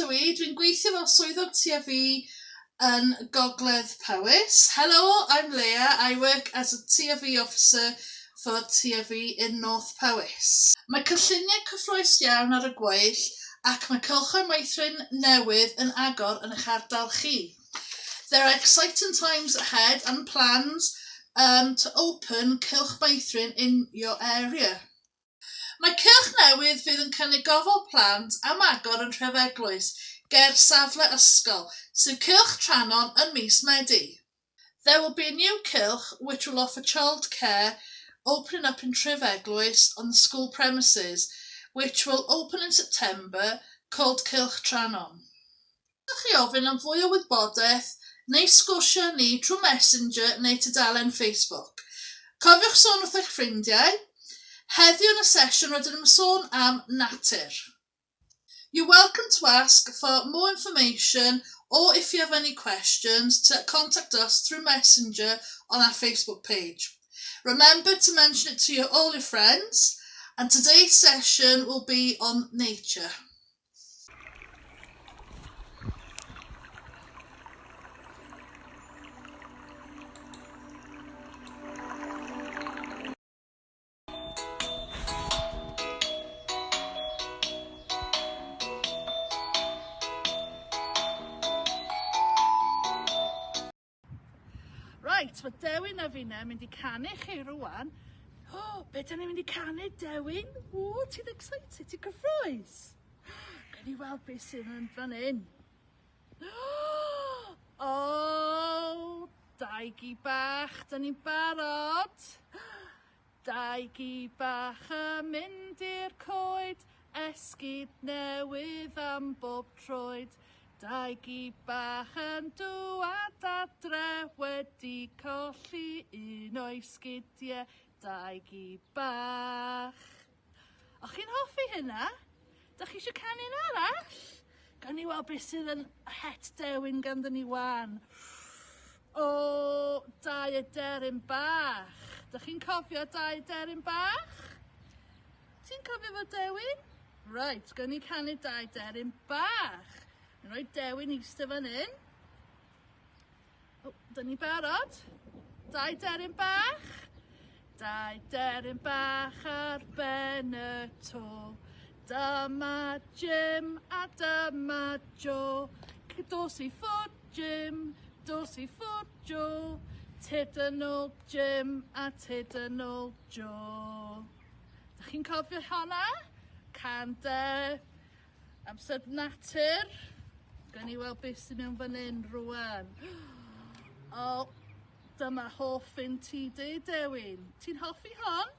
ydw i, dwi'n gweithio fel swyddog TFE yn Gogledd Powys. Hello, I'm Leah. I work as a TFE officer for TFE in North Powys. Mae cynlluniau cyffrous iawn ar y gweill ac mae cylchoedd meithrin newydd yn agor yn eich ardal chi. There are exciting times ahead and plans um, to open Cylch Meithrin in your area. Mae cylch newydd fydd yn cynnig gofal plant am agor yn Nhrefeglwys, ger safle ysgol, sef Cylch Trannon yn mis Medi. There will be a new cylch which will offer childcare opening up in Trefeglwys on the school premises, which will open in September, called Cylch Trannon. Gallwch chi ofyn am fwy o wybodaeth neu sgwrsio â ni trwy Messenger neu tudalen Facebook. Cofiwch sôn wrth eich ffrindiau. Heddiw yn y sesiwn rydym yn sôn am natur. You're welcome to ask for more information or if you have any questions to contact us through Messenger on our Facebook page. Remember to mention it to your, all your friends and today's session will be on nature. Reit, mae Dewin a finne yn mynd i canu chi rwan. O, oh, be da ni'n mynd i canu, Dewin? O, ti'n excited, ti'n cyffroes? Gawn ni weld beth sydd yn fan hyn. O, oh, dau gi bach, da ni'n barod. Dau gi bach yn mynd i'r coed, esgid newydd am bob troed. Dau gi bach yn dŵad adre, wedi colli un o'i sgidie. Dau gi bach. O'ch chi'n hoffi hynna? Dach chi eisiau canu un arall? Gawn ni weld beth sydd yn het dewin ganddo ni wan. O, dau aderyn bach. Dych chi'n cofio dau aderyn bach? Ti'n cofio fo Dewin? Reit, gawn ni canu dau aderyn bach. Yn rhoi Dewin eistedd fan hyn. O, dyn ni barod? Dau deryn bach. Dau deryn bach ar ben y to. Dyma Jim a dyma Joe. Dos i ffwrdd Jim, dos i ffwrdd Joe. Tyd yn ôl Jim a tyd yn ôl Joe. Dych chi'n cofio honna? Can de. Amser natur. Gawn ni weld beth sy'n mewn fan hyn rwan. O, dyma hoff un ti di, Dewin. Ti'n hoffi hon?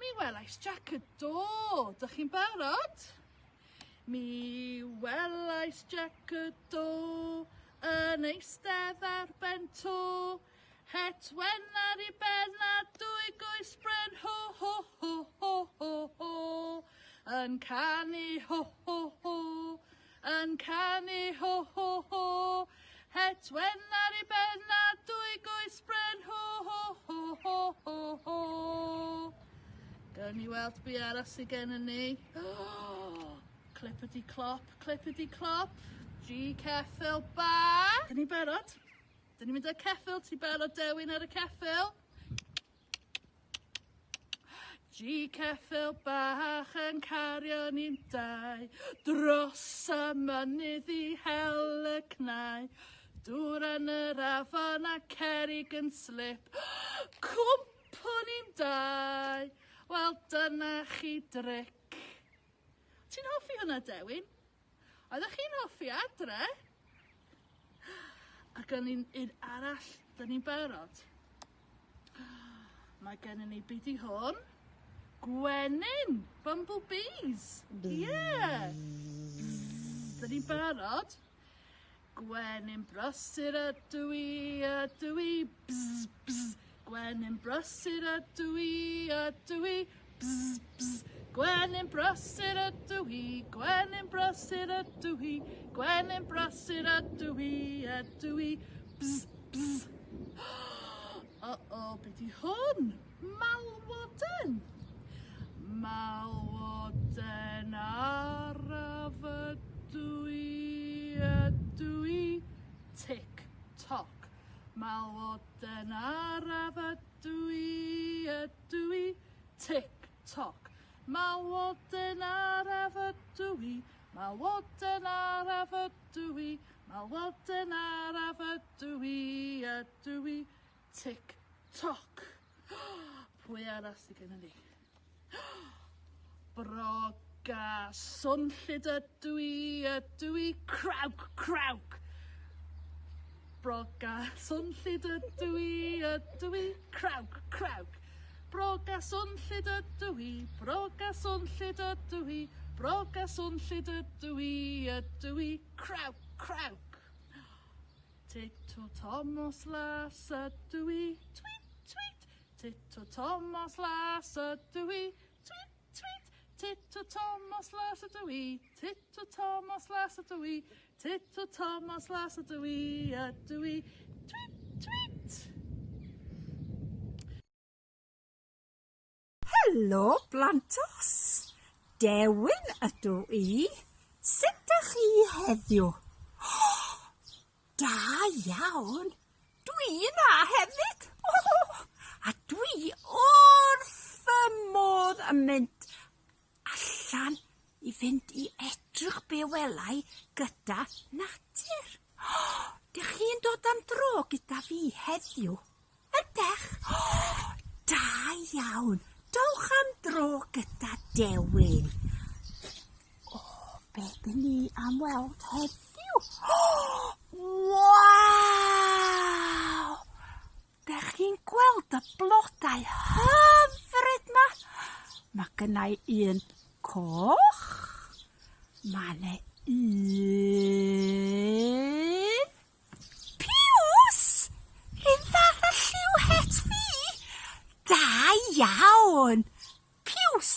Mi welais Jac y Do. Dych chi'n barod? Mi welais Jac y Do yn eistedd ar ben to. Het wen ar ei ben a dwy goes bren ho ho ho ho ho ho yn canu ho ho ho yn canu ho ho ho Het wen ar ei ben a dwy goes bren ho ho ho ho ho ho Gawn ni weld be arall sydd gen ni. Oh, clippity clop, clippity clop. G ceffyl bach. Dyn ni'n barod? Dyn ni'n mynd â ceffyl, ti'n barod dewin ar y ceffyl? G ceffyl bach yn cario ni'n dau dros y mynydd i hel y cnau. Dŵr yn yr afon a cerrig yn slip. Cwmpwn ni'n dau. Wel, dyna chi dric. Ti'n hoffi hwnna, Dewin? Oeddech chi'n hoffi adre? Ac yn un, un arall, dyn ni'n barod. Mae gennym ni beth i hwn. Gwenyn, bumblebees. Ie. Yeah. Dyn ni'n barod. Gwenyn brysur ydw i, ydw i, bzz, bzz. Gwenyn brysur ydw i, ydw i, bzz, bzz. Gwenyn brysur ydw i, gwenyn brysur ydw i, gwenyn brysur ydw i, ydw i, bzz, bzz. O-o, be di hwn? Malwoden! Malwoden araf ydw i. Malwoden araf ydw i, ydw i, tic toc. Malwoden araf ydw i, malwoden araf ydw i, malwoden araf ydw i, ydw i, tic toc. Pwy arall sydd gennym ni? Broga swnllyd ydw i, ydw i, crawc, crawc. Broga swnllyd ydw i, ydw i, crawc, crawc. Broga swnllyd ydw i, broga swnllyd ydw i, broga swnllyd ydw i, ydw i, crawc, crawc. Titw Tomos Las ydw i, tweet, tweet. Titw Tomos Las ydw i, tweet, tweet. Titw Tomos Las ydw i, Titw Tomos Las ydw i, Titw Tomos Las ydw i, ydw i, tweet, tweet. Helo blantos! Dewin ydw i. Sut dach chi heddiw? Da iawn! Dwi yna hefyd! A dwi wrth fy modd yn mynd allan i fynd i edrych be welai gyda natur. Dych chi'n dod am dro gyda fi heddiw? Ydych? Da iawn! Dowch am dro gyda Dewin. O, be dyn ni am weld heddiw? Waw! Dych chi'n gweld y blodau hyfryd 'ma? Mae gynna i un coch, mae 'ne un Piws! Run fath â lliw het fi! Da iawn! Piws!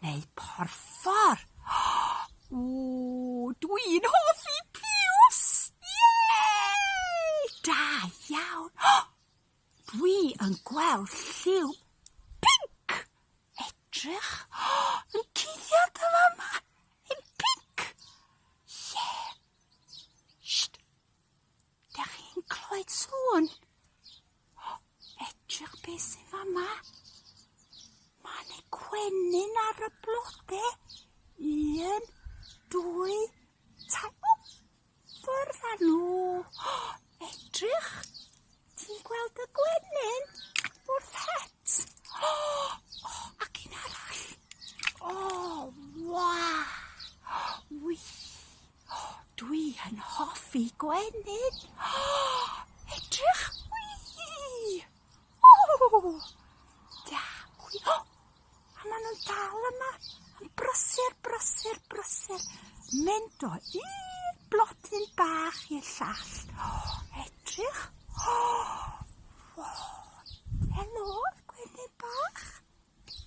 Neu porffor. Ww, dwi'n hoffi piws! Yay! Da iawn! Dwi yn gweld lliw pinc! Edrych! Yn cuddiad yn fama! Yn pinc! Ie! Sht! Dach chi'n clywed sŵn? Edrych beth sy'n fama. Mae yna gwenyn ar y blode. Un, dwy, ta... O! Ffwrdd â nhw. Edrych! Ti'n gweld y gwenyn wrth het? O, ac un arall. O, waw! Wych! Dwi yn hoffi gwenyn. Edrych! Wii! O! Da! Wi! O! A maen nhw'n dal yma. Yn brysur, brysur, brysur. Mynd o un blodyn bach i'r llall. O, edrych. O! Wo! Helo, gwenyn bach. Ie.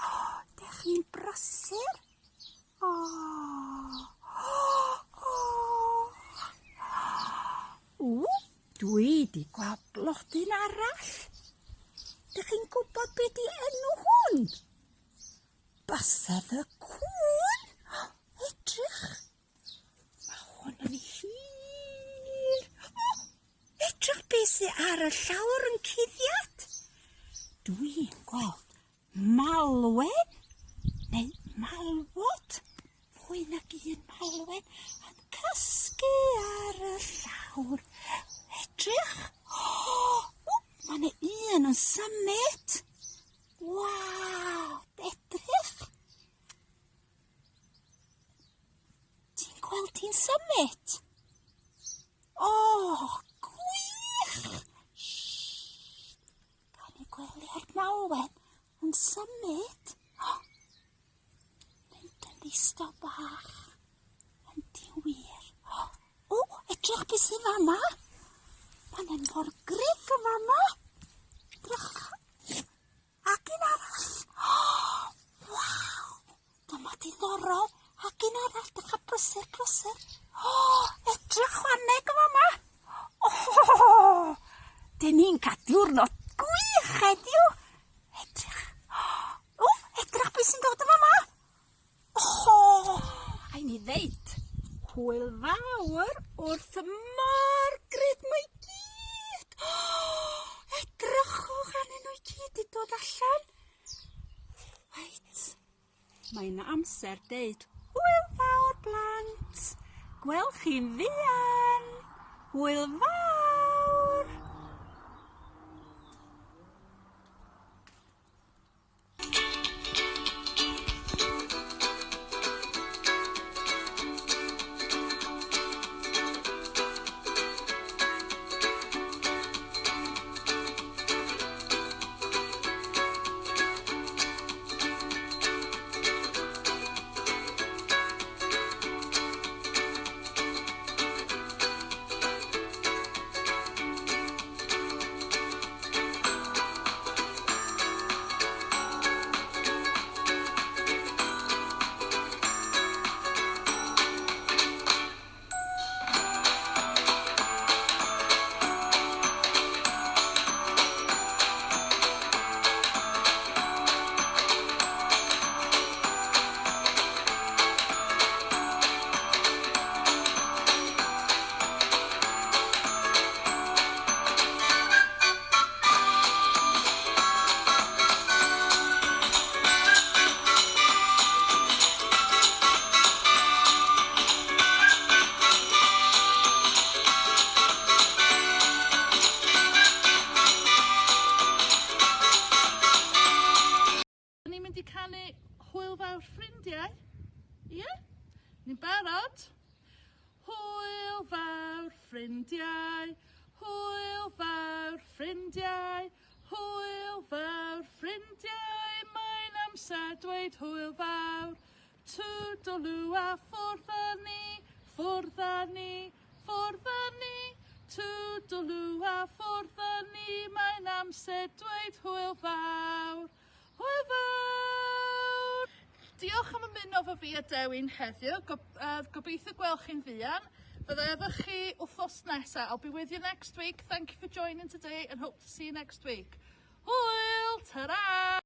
O, dych chi'n brysur? O! O! Ww, dwi 'di gweld blodyn arall. Dych chi'n gwybod be 'di enw hwn? Bysedd y cŵn! Edrych! Mae hwn yn hir. O! Edrych be sy ar y llawr yn cuddiad. Dwi'n gweld Malwen, neu malwod, fwy nag un malwen, yn cysgu ar y llawr. Edrych! O, mae yna un yn symud! Waw, edrych! Ti'n gweld hi'n symud? O, gwych! Shh! Gawn ni gwely'r malwen yn symud. O! Mynd yn ddistaw bach. Yndi wir. O, edrych beth sy'n fanna. Mae'n un mor gryf yn fanna. Edrych. Ac un arall. O, waw! Dyma diddorol. Ac un arall, dechrau brysur, brysur. O, edrych chwaneg yn fama. O, dyn ni'n cael diwrnod gwych heddiw. Edrych. O, edrych beth sy'n dod yn fama. O, a i ni ddeud, hwyl fawr wrth Margaret mae gyd. gyd 'di dod allan. Reit, mae'n amser deud hwyl fawr blant. Gwel chi'n fuan. Hwyl fawr! Ni'n mynd i canu Hwyl Fawr Ffrindiau. Ie? Ni'n barod? Hwyl fawr ffrindiau, hwyl fawr ffrindiau, hwyl fawr ffrindiau, mae'n amser dweud hwyl fawr. Twdlw a ffwrdd â ni, ffwrdd â ni, ffwrdd â ni. Twdlw a ffwrdd â ni, mae'n amser dweud hwyl fawr. Hwyl fawr! Diolch am ymuno efo fi a Dewin heddiw. Go gobeithio gweld chi'n fuan. Fydda efo chi wythnos nesa. I'll be with you next week. Thank you for joining today and hope to see you next week. Hwyl! Ta-ra!